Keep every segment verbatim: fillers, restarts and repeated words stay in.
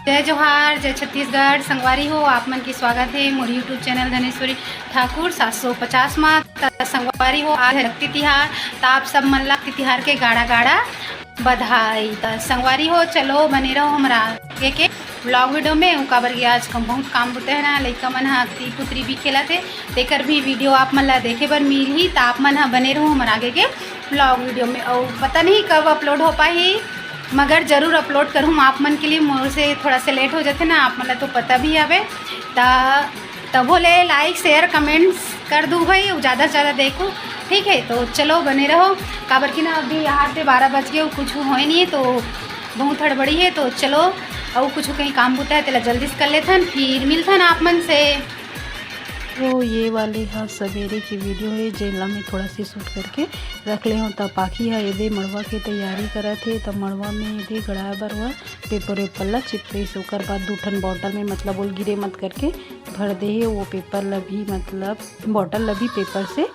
जय जोहार, जय छत्तीसगढ़। संगवारी हो, आप मन के स्वागत हे मोर YouTube चैनल धनेश्वरी ठाकुर सात सौ पचास मा। त संगवारी हो, आज हे अक्ति तिहार, त आप सब मन ला अक्ति तिहार के गाड़ा गाड़ा बधाई। त संगवारी हो, चलो बने रहो हमर आगे के vlog video में। काबर कि आज कम, बहुत काम बुता हे ना, लइका मन ह अक्ति पुतरी भी खेलत हे, तेकर भी video आप मन ला देखे बर मिलही। त आप मन ह बने रहो हमर आगे के vlog video में। अउ पता नहीं कब upload हो पाही, मगर जरूर upload करूँ आप मन के लिए। मोर से थोड़ा से late हो जाथे ना, आप मन ला तो पता भी हवे। त तभो ले like, share, comments कर दू भाई, अउ ज़्यादा से ज़्यादा देखो, ठीक है। तो चलो बने रहो, काबर कि ना अभी यहाँ पे बारह बज गए, कुछ होए नहीं है, तो बहुत हड़बड़ी है। तो चलो, अउ कुछ कहीं काम बुता है, तेला जल्दी से कर लेथन, फिर मिलथन आप मन से। तो ये वाले ह सवेरे के video हे, जेला मैं थोड़ा से shoot करके रख ले हूँ। त पाखी ह एदे मड़वा के तैयारी करत हे, त मड़वा में एदे गड़ाए बर हुआ paper वेपर ला चिपकेस, ओकर बाद दू ठन bottle में, मतलब ओल गिरे मत करके भर दे हे। वो paper ला भी, मतलब bottle ला भी paper से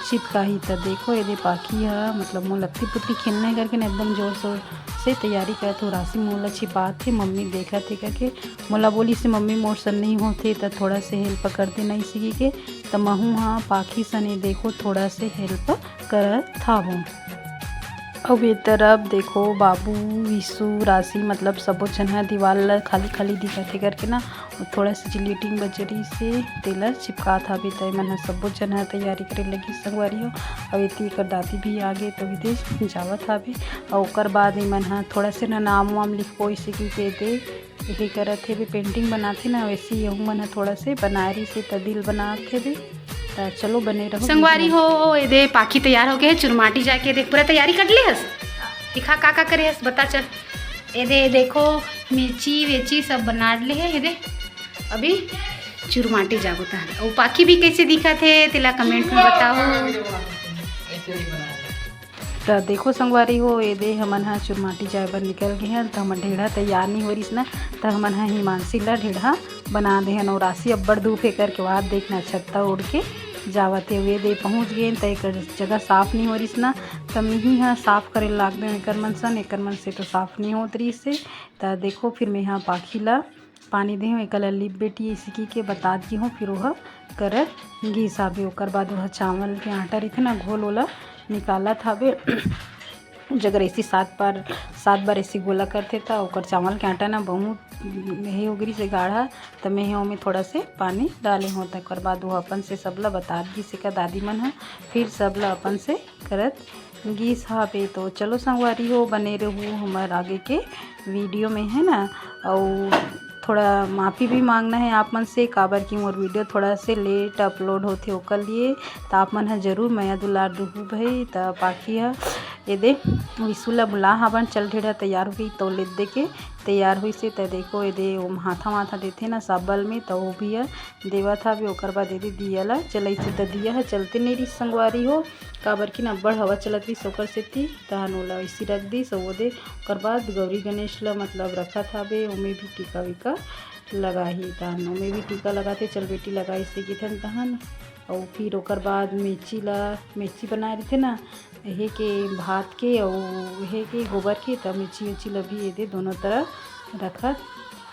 चिपकाही। त देखो एदे पाखी ह, मतलब मोर अक्ति पुतरी खेलना है करके ना एकदम जोर शोर से तैयारी करत हो। राशि मोला छिपात हे, मम्मी देखत हे करके मोला बोलिस हे, मम्मी मोर से नहीं होथे त थोड़ा से help कर देना इसी के। त महू ह पाखी सने देखो थोड़ा से help करत हावों। अउ ए तरफ देखो बाबू, विशु, राशि, मतलब सबो झन ह दीवाल ल खाली खाली दिखत हे करके ना, अउ थोड़ा से जिलेटिन बच रहिस हे, तेला चिपकात हावे। त एमन ह सबो झन ह तैयारी करे लगिस संगवारी हो। अउ एती एकर दादी भी आ गे, त विदेश जावत हावे। अउ ओकर बाद एमन ह थोड़ा से ना नाम वाम लिखबो, इसे कि के दे एके करत हेबे, painting बनाथे ना, वैसे यहू मन ह थोड़ा से बनाए रहिस हे, त दिल बनात हेबे। त चलो बने रहो संगवारी video में। हो, एदे पाखी तैयार हो गए हे, चुरमाटी जाके देख, पूरा तैयारी कर ले हस? दिखा का का करे हस, बता चल। एदे देखो, मिर्ची वेची सब बना ले हे, एदे अभी चुरमाटी जाबो तहन। अउ पाखी भी कैसे दिखत हे, तेला comment में बताओ। त देखो संगवारी हो, एदे हमन ह चुरमाटी जाए बर निकल गे हन, त हमर ढेढ़ा तैयार नहीं हो रिस ना, त हमन ह हिमांशी ला ढेढ़ा बना दे हन। अउ राशि अब्बड़ धूप हे करके वात देखना छत्ता ओढ़ के जावत हे। एदे पहुँच गे हन, त एकर जगह साफ नहीं हो रिस ना, त मिही ह साफ करे लाग दे एकर मन सन, एकर मन से तो साफ नहीं होत रिस हे। त देखो फिर मेहा पाखी ला पानी दे हूँ, एकर ला लिप बेटी इसी की के बतात गे हूँ, फिर ओह करत गिस हाबे। ओकर बाद ओह चावल के आटा रहिथे ना घोल, ओला निकालत हाबे। जगर ऐसी सात बार, सात बार ऐसी गोला करथे त ओकर चावल के आटा ना बहुत हे हो गिरिस हे गाढ़ा, त मैं ओमे थोड़ा से पानी डाले हूँ। त ओकर बाद वो अपन से सबला बतात गिस एकर दादी मन ह, फिर सबला अपन से करत गिस हाबे। तो चलो संगवारी हो, बने रहू हमर आगे के video में, है ना। अउ थोड़ा माफ़ी भी मांगना है आप मन से, काबर कि मोर video थोड़ा से late upload होथे ओकर लिए, त आप मन ह जरूर मया दुलार दुहू भाई। त पाखी ह एदे विशु ला बुला हावन, चल ढेढ़ा तैयार होई, तो ले दे के तैयार होइस हे। त देखो एदे ओम हाथा माथा देथे ना साबल में, त वो भी ह देवत हावे। ओकर बाद एदे दिया ला जलाइस हे, त दिया ह चलते नहीं रहिस संगवारी हो, काबर कि ना अब्बड़ हवा चलत रहिस ओकर सेती, तहन ओला वैसी रख दिस। अउ ओदे ओकर बाद गौरी गणेश ला मतलब रखत हावे, ओमे भी टीका वीका लगाही, तहन ओमे भी टीका लगाथे, चल बेटी लगाइस हे किथन तहन। अउ फिर ओकर बाद मेची ला, मेची बनाए रहिथे ना, एहे के भात के अउ एहे के गोबर के, त मेची उची ल भी एदे दोनों तरफ रखत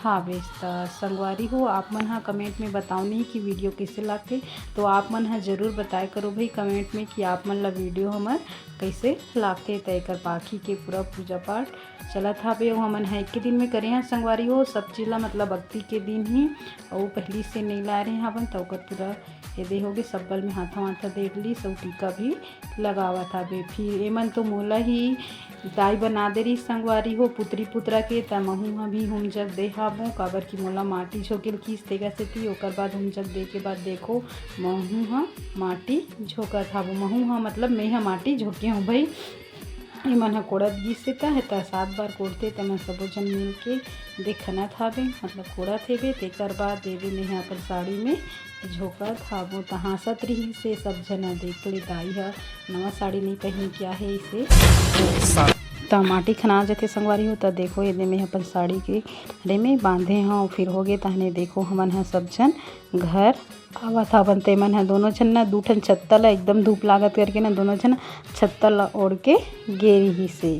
हावे। त संगवारी हो, आप मन ह comment में बताओ नहीं कि video कैसे लागथे, तो आप मन ह जरूर बताए करो भाई comment में कि आप मन ला video हमर कैसे लागथे। त एकर पाखी के पूरा पूजा पाठ चलत हावे, अउ हमन ह एक दिन में करे हन संगवारी हो, सब चीज ला मतलब अक्ति के दिन ही, अउ पहली से नहीं लाए रहे हावन, त ओकर पूरा एदे होगे, सब्बल में हाथा वाथा दे लिस अउ टीका भी लगावत हाबे। फिर एमन तो मोला ही दाई बना दे रहिस संगवारी हो, पुतरी पुतरा के, त महू ह भी हुमजक दे हाबो, काबर कि मोला माटी झोंके ल किस तेगा सेती। ओकर बाद हुमजक दे के बाद देखो, महू ह माटी झोंकत हाबो। महू ह मतलब मैं ह माटी झोंके हूँ भाई। एमन ह कोड़त गिस हे त, त सात बार कोड़थे, त एमन सबो झन मिल के देखनत हाबे, मतलब कोड़त हेबे। तेकर बाद एदे मेहा अपन साड़ी में झोंकत हाबो, त हाँसत रिहिस हे सब झन ह। देख ले दाई ह नवा साड़ी नहीं पहन के आहे इसे। त माटी खना जथे संगवारी हो, त देखो एदे मेहा अपन साड़ी के रे में बांधे हव, फिर होगे तहने देखो हमन ह सब झन घर आवत हावन। तेमन ह दोनों झन न दू ठन छत्ता ल एकदम धूप लागत करके न दोनों झन छत्ता ल ओढ़ के गे रिहिस हे।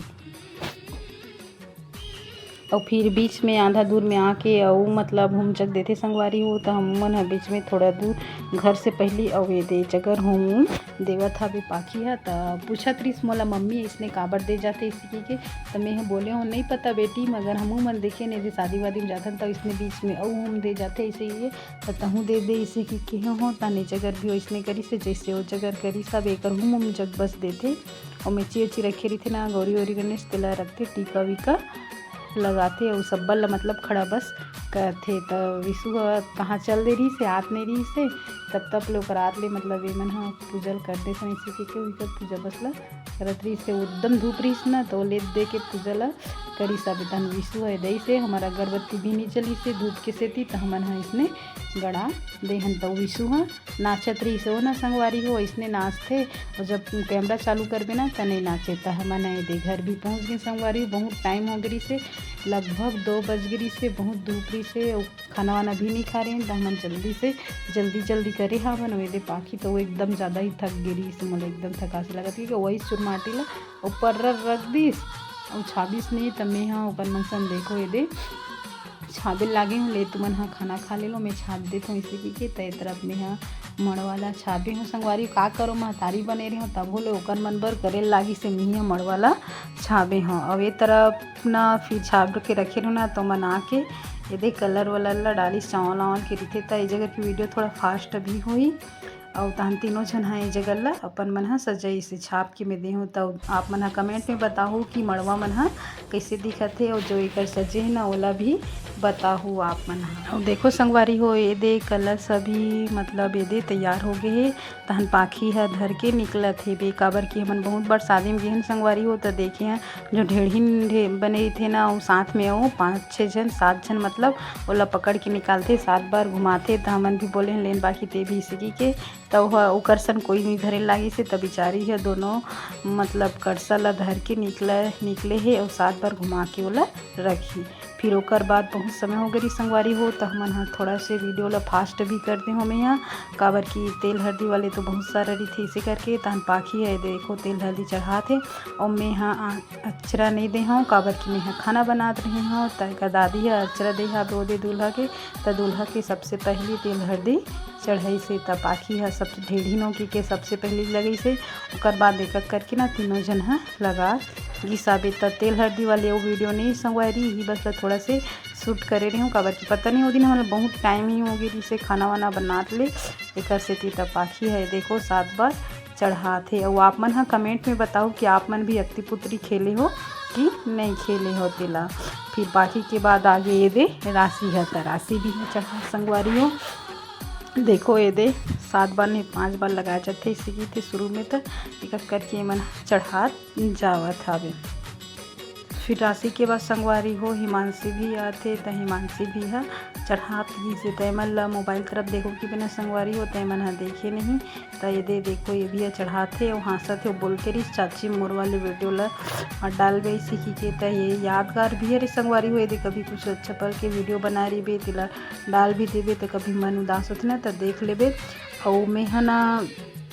अउ फिर बीच में आधा दूर में आके अउ मतलब हुमचक देथे संगवारी हो, त हमन ह बीच में थोड़ा दूर घर से पहिली अउ ये दे जगर हुम देवत हवे पाखी ह। त पूछत रिस मोला मम्मी इसने काबर दे जाथे इसी के, त मैं ह बोले हो नहीं पता बेटी, मगर हमू मन देखे नहीं शादी वादी में जाथन त इसने बीच में अउ हुम दे जाथे इसे ये, त तहूँ दे दे इसे कि केहे हो। ताने जगर भी वैसने करिस हे जैसे वो जगर करिस, अब एकर हुम हुम जग बस देथे। अउ मेची उची रखे रहिथे ना गौरी वौरी गणेश, तेला रखथे टीका वीका लगाथे अउ सब्बल ल मतलब खड़ा बस करथे। त विशु ह कहाँ चल दे रहिस हे, आत नहीं रहिस हे, तब तब ले ओकर आत ले मतलब एमन ह पूजा ल कर देथन, इसे के, के उनकर पूजा बस ल करत रहिस हे। एकदम धूप रहिस ना, त ओ ले दे के पूजा ल करिस। अब तहन विशु ह दइस हे, हमर अगरबत्ती भी नहीं जलिस हे धूप के सेती, त हमन ह इसने गड़ा देहन। त विशु ह नाचत रहिस हे, ओ ना संगवारी हो, इसने नाचथे। और जब कैमरा चालू करबे ना, त नहीं नाचे। त हमन ह एदे घर भी पहुँच गए संगवारी हो, बहुत टाइम हो गए रहिस हे, लगभग दो बज गए रहिस हे, बहुत धूप रहिस हे, अउ खाना वाना भी नहीं खा रहे हैं, त हमन जल्दी से, जल्दी जल्दी करे हावन। अउ एदे पाखी तो वो एकदम ज़्यादा ही थक गए रहिस हे, मोला एकदम थकासी लगत हे, कि वही सुरमाटी ला ऊपर रख, रख दिस, अउ छाबिस नहीं, त मैं ह ओकर मन सन देखो एदे छाबे लागे हूँ, ले तुमन ह खाना खा ले लो, मैं छाप देत हूँ इसे की के। त ए तरफ मैं ह मड़वा ला छाबे हूँ संगवारी, का करो महतारी बने रहे हूँ, तभो ले ओकर मन बर करे लागिस हे, मैं ह मड़वा ला छाबे हूँ। अब ए तरफ ना फिर छाप के रखे रहूँ ना, तो मन आके एदे कलर वलर ला डालिस, चावल वावल के रहिथे, त ए जगह की वीडियो थोड़ा फास्ट भी होही। अउ तहन तीनों झन ह ए जगह ला अपन मन ह सजाइस हे। छाप के मैं देहूँ, त आप मन ह कमेंट में बताहू कि मड़वा मन ह कइसे दिखत हे, अउ जो एकर सजे हे ना, ओला भी बताहू आप मन ह। अउ देखो संगवारी हो, एदे कलर सभी मतलब एदे तैयार हो गए हे। तहन पाखी ह धर के निकलत हे बे, काबर कि हमन बहुत बार शादी में गेहन संगवारी हो, त देखे हन जो ढेढ़िन ढे-, बने रहिथे ना, अउ साथ में अउ पाँच छः झन, सात झन मतलब ओला पकड़ के निकालथे, सात बार घुमाथे। त हमन भी बोले हन, लेन पाखी ते भी इसे की के, त ओह, ओकर सन कोई नहीं धरे लागिस हे, त बिचारी ह दोनों मतलब कड़सा ला धर के निकले, निकले हे अउ सात बार घुमा के ओला रखी। फिर ओकर बाद बहुत समय हो गई संगवारी हो, त हमन ह थोड़ा से वीडियो ला फास्ट भी कर दे हो मैं ह, काबर कि तेल हल्दी वाले तो बहुत सारा रहिथे, इसे करके। तहन पाखी ह देखो तेल हल्दी चढ़ात हे, अउ मैं ह आ-, अचरा नहीं दे हूँ, काबर कि मैं ह खाना बनात रही हूँ, त एकर दादी ह अचरा दे हा दो दे दूल्हा के, त दूल्हा के सबसे पहली तेल हल्दी चढ़ाइस हे, त पाखी ह सब ढेढ़ी नोकी के सबसे पहली लगाइस हे। ओकर बाद एक एक करके ना तीनों झन ह लगा गिस हाबे। त तेल हल्दी वाले वो वीडियो नहीं संगवारी, यही बस ला थोड़ा से शूट करे रहे हूँ, काबर कि पता नहीं वो दिन हमन बहुत टाइम ही हो गई से खाना वाना बनात ले, एकर सेती त पाखी ह देखो सात बार चढ़ात हे। अउ आप मन ह कमेंट में बताओ कि आप मन भी अक्ति पुत्री खेले हो कि नहीं खेले हो तेला। फिर पाखी के बाद आगे एदे राशि ह, त राशि भी ह चढ़ा संगवारी हो। देखो एदे सात बार नहीं पाँच बार लगाए जाथे, इसे की थे शुरू में त एक एक करके एमन चढ़ात जावत हावे। फिर राशि के बाद संगवारी हो हिमांशी भी आथे, त हिमांशी भी ह चढ़ात गिस हे। तैमन ल मोबाइल तरफ देखो कि बिना संगवारी हो, तैमन ह देखे नहीं। त ये दे देखो, ये भी ह चढ़ात हे, वो हाँसत हे, वो बोल के रिस, "चाची मोर वाले वीडियो ल मत डालबे," इसे की के। त ये यादगार भी हरे संगवारी हो, ये दे कभी कुछ अच्छा पल के वीडियो बना रही बे, तेला डाल भी देबे, त कभी मन उदास होथे ना, त देख लेबे। अउ मैं ह ना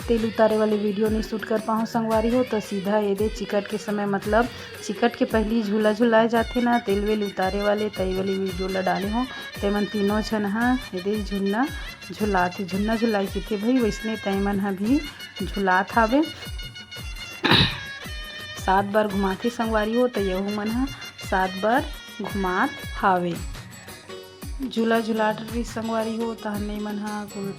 तेल उतारे वाले वीडियो नहीं शूट कर पाऊँ संगवारी हो, त सीधा ये दे चिकट के समय, मतलब चिकट के पहली झूला झुलाए जाथे ना, तेल वेल उतारे वाले, तई वाली वीडियो ला डाले हो। तेमन तीनों झन ह ये दे झुलना झुलात हे, झुलना झुलाई किथे भाई, वैसने तैमन ह भी झुलात हावे। सात बार घुमाथे संगवारी हो, त यहू मन ह सात बार घुमात हावे। झूला झुलाट रही संगवारी हो, तहन एमन ह गुल-,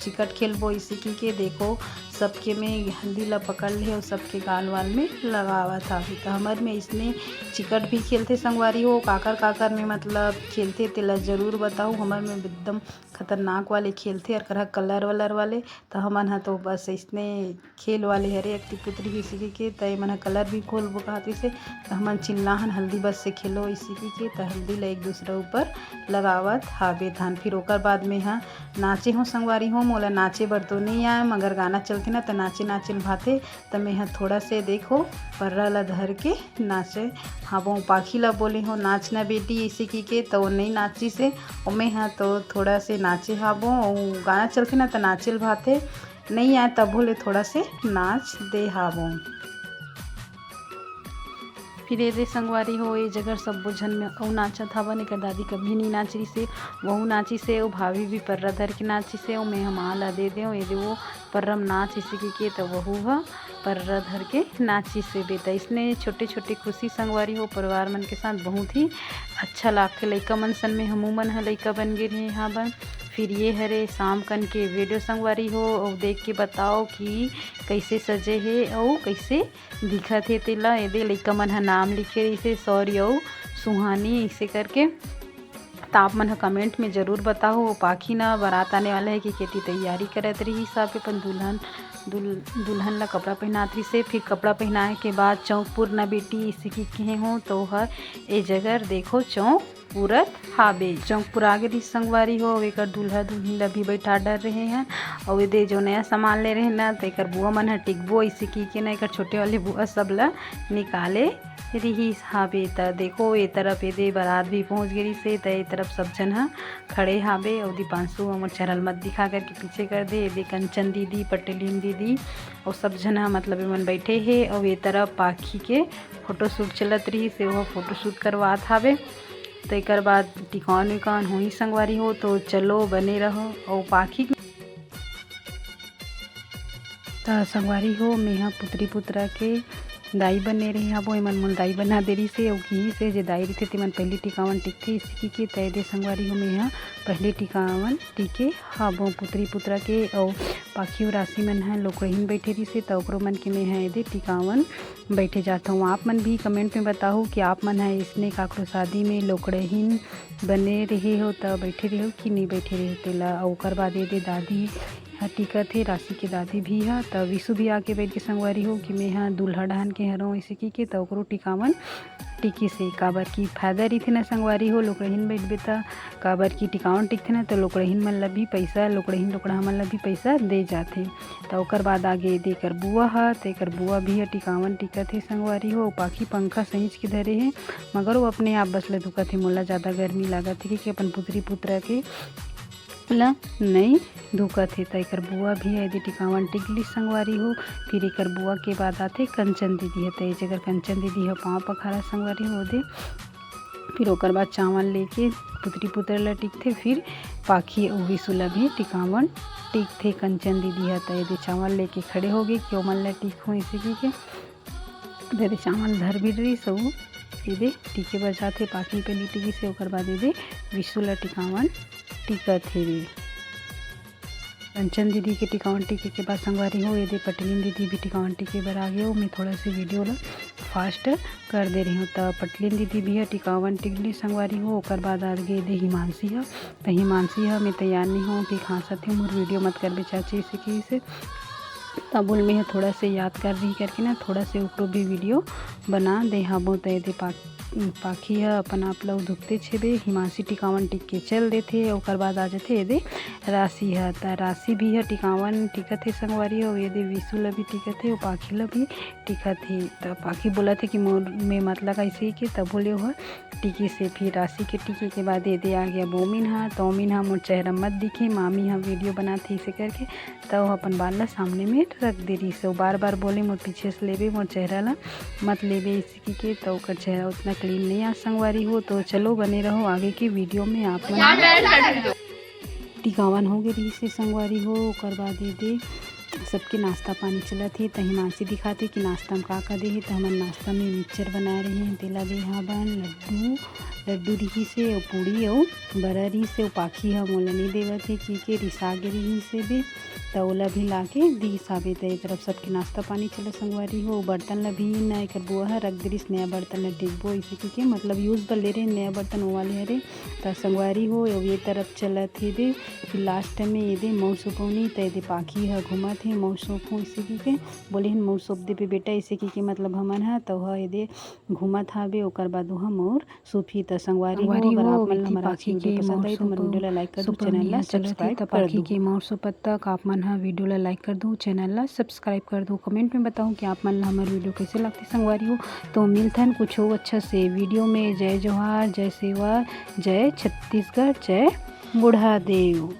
चिकट खेलबो इसी की के। देखो, सबके में हल्दी ला पकड़ ले अउ सबके गाल वाल में लगावत हावे। त हमर में इसने चिकट भी खेलथे संगवारी हो, काकर काकर में मतलब खेलथे, तेला जरूर बताऊ। हमर में एकदम खतरनाक वाले खेलथे अउ करहा कलर वलर वाले। त हमन ह तो बस इसने खेल वाले हरे, अक्ति पुत्री ही सीखे के, त एमन ह कलर भी खोलबो कहत रहिसे, त हमन चिल्लाहन हल्दी बस से खेलो इसी की के, त हल्दी ला एक दूसरा ऊपर लगावत हाबे धान। फिर ओकर बाद में ह नाचे हो संगवारी हो, मोला नाचे बर तो नहीं आए, मगर गाना चलथे ना, त नाचे नाचे ल भाथे, त मैं ह थोड़ा से देखो पर्रा ला धर के नाचे हाबो। पाखी ला बोले हो, "नाच ना बेटी," इसी की के, त वो नहीं नाचिस हे, ओमे ह तो थोड़ा से नाचे हाबो, अउ गाना चलथे ना, त नाचे ल भाथे, नहीं आए तभो ले थोड़ा से नाच दे हावों। फिर एदे संगवारी हो, ए जगह सब्बो झन में अउ नाचत हवन। एकर दादी कभी नहीं नाच रिसे, वहू नाचिसे, अउ भाभी भी पर्रा धर के नाचिसे, अउ मैं ह माँ ला दे देव, एदे वो पर्रा म नाचिसे कि के, त वहू ह पर्रा धर के नाचिसे। बे त इसने छोटे-छोटे खुशी संगवारी हो, परिवार मन के साथ बहुत ही अच्छा लागथे। लइका मन सन में हमू मन ह लइका बन गे रहे हाबन। फिर ये हरे शाम कन के वीडियो संगवारी हो, अउ देख के बताओ कि कइसे सजे हे अउ कइसे दिखत हे तेला। एदे लइका मन ह नाम लिखे रहिसे, सौर्य अउ सुहानी, अइसे करके। त आप मन ह कमेंट में जरूर बताहू, वो पाखी न बारात आने वाला हे कि केती तैयारी करत रहिस हाबे अपन दुल्हन, दुल-, दुल्हन ला कपड़ा पहनात रहिसे। फिर कपड़ा पहनाए के बाद चौक पुरना बेटी, अइसे कि कहे हो, त ओहर ए जगह देखो चौक पुरत हाबे। चौक पुरा गे रहिस संगवारी हो, अउ एकर दूल्हा दुल्हिन ला भी बैठा डर रहे हैं। अउ एदे जो नया सामान ले रहे ना, त एकर बुआ मन ह टिकबो, अइसे कि के ना एकर छोटे वाले बुआ सब ला निकाले रिहिस हाबे। त देखो, ए तरफ एदे बारात भी पहुँच गे रिहिस हे, त ए तरफ सब झन ह खड़े हाबे। अउ दीपांशु हमर चेहरा ल मत दिखा करके पीछे कर दे। एदे कंचन दीदी, पटेलिन दीदी, अउ सब झन ह, मतलब, एमन बैठे हे। अउ ए तरफ पाखी के फोटोशूट चलत रिहिस हे, ओह फोटोशूट करवात हाबे। त एकर बाद टिकावन विकावन होही संगवारी हो, तो चलो बने रहो। अउ पाखी त संगवारी हो, मेंहा पुतरी पुतरा के दाई बने रहे हबो, एमन मोला दाई बना दे रिहिस हे, अउ किहिस हे जे दाई रहिथे तेमन पहिली टिकावन टिकथे, अइसे कि के। त एदे संगवारी हो, मेंहा पहिली टिकावन टिके हबो पुतरी पुतरा के, अउ पाखी अउ राशि मन ह लोकड़हिन बैठे रिहिस हे, त ओकरो मन के मेंहा एदे टिकावन बैठे जात हूँ। आप मन भी कमेंट में बताहू कि आप मन ह इसने काकरो शादी में लोकड़हिन बने रहे हो त बैठे रहे हो कि नहीं बैठे रहे हो तेला। अउ ओकर बाद एदे दादी ह टिकत हे, राशि के दादी भी ह, त विशु भी आके बैठ के संगवारी हो कि मैं ह दूल्हा डहान के हरव, अइसे कि के, त ओकरो टिकावन टिकिस हे। काबर कि फायदा रहिथे ना संगवारी हो, लोकड़हिन बैठबे त, काबर कि टिकावन टिकथे ना, त लोकड़हिन मन ल भी पैसा, लोकड़हिन लोकड़हा मन ल भी पैसा दे जाथे। त ओकर बाद आगे एदे एकर बुआ ह, त एकर बुआ भी ह टिकावन टिकत हे संगवारी हो। पाखी पंखा सहींच के धरे हे, मगर वो अपने आप बस ल धुकत हे। मोला जादा गर्मी लागत हे कि, कि अपन पुतरी पुतरा के ल नई धुकत हे। त एकर बुआ भी ह एदे टिकावन टिक लिस संगवारी हो। फिर एकर बुआ के बाद आथे कंचन दीदी ह। त ए जगह कंचन दीदी ह पाँव पखारा संगवारी हो दे। फिर ओकर बाद चावल लेके पुतरी पुतरा ल टिकथे, फिर पाखी अउ विशु ल भी टिकावन टिकथे कंचन दीदी ह। त एदे चावल लेके खड़े होगे कि ओमन ल टिकहूँ, अइसे कहिके। त एदे चावल धर भी रहिस अउ एदे टिके बर जाथे, पाखी पहिली टिकिस हे, ओकर बाद एदे विशु ल टिकावन टिकत हे रे। कंचन दीदी के टिकावन टिके के बाद संगवारी हो, एदे पटलिन दीदी भी टिकावन टिके बर आ गे हो। मैं थोड़ा से वीडियो ल फास्ट कर दे रही हूँ। त पटलिन दीदी भी ह टिकावन टिक लिस संगवारी हो। ओकर बाद आ गे एदे हिमांशी ह। त हिमांशी ह, मैं तैयार नहीं हूँ कि खांसत हे, मोर वीडियो मत करबे चाची, अइसे कहिस हे। तब बोल मैं ह थोड़ा से याद कर रही करके ना, थोड़ा से ओकरो भी वीडियो बना दे हबो। त एदे पा-, पाखी ह अपन आप ल धुकते छेबे, हिमांशी टिकावन टिक के चल देथे। ओकर बाद आ जथे एदे राशि ह। त राशि भी ह टिकावन टिकत हे संगवारी हो, एदे विशु ल भी टिकत हे, अउ पाखी ल भी टिकत हे। त पाखी बोलत हे कि मोर में मत लगा, अइसे कहिके। तब बोले ओह टिकिस हे। फिर राशि के टिके के बाद एदे आ गे ओमिन ह। त ओमिन ह मोर चेहरा मत दिखे, मामी ह वीडियो बनात हे, अइसे करके। त वो अपन बाल ल सामने में रख दे रिहिस। वो बार बार बोले, मोर पीछे से लेबे, मोर चेहरा ल मत लेबे, अइसे कहिके। त ओकर चेहरा उतना क्लीन नहीं आ संगवारी हो। तो चलो बने रहो आगे की वीडियो में। आप मन टिकावन हो गे रिहिस हे संगवारी हो। ओकर बाद एदे सबके नाश्ता पानी चलत हे। त हिमांशी दिखाथे कि नाश्ता में का का दे हे। त हमन नाश्ता में मिक्सचर बनाए रहे हन, तेला दे हाबन। लड्डू, लड्डू रिहिस हे, अउ पूड़ी अउ बरा रिहिस हे। अउ पाखी ह मोला नइ देवत हे, कहिके रिसा गे रिहिस हे बे, त ओला भी लाके दिस हाबे। त ए तरफ सबके नाश्ता पानी चलत संगवारी हो। बर्तन ल भी न एकर बुआ ह रख दे रिहिस, नया बर्तन ल टिकबो, अइसे कहिके, मतलब यूज बर ले रहे नया बर्तन, ओ वाले हरे। त संगवारी हो, अउ ए तरफ चलत हे बे, फिर लास्ट में एदे मउर सोपौनी, त एदे पाखी ह घूमत हे, मउर सोपहूँ, अइसे कहिके बोले हन, मउर सोप देबे बेटा, अइसे कहिके, मतलब हमन ह, त ओह एदे घूमत हाबे, ओकर बाद ओह मउर सोपही। त संगवारी हो, संगवारी अगर हो, आप मन ला एती हमर आज की पाखी वीडियो के पसंद मउर आई, त हमर सोपो, वीडियो ला लाइक कर दू, सोपन चैनल ला निहा चलत हे, सब्सक्राइब त कर पाखी दू। के मउर सोपत तक आप मन ह वीडियो ला लाइक कर दू, चैनल ला सब्सक्राइब कर दू। कमेंट में बताओ कि आप मन ला हमर वीडियो कइसे लगथे संगवारी हो। तो मिलथन कुछ अच्छा से वीडियो में। जय जोहार, जय सेवा, जय छत्तीसगढ़, जय बूढ़ा देव।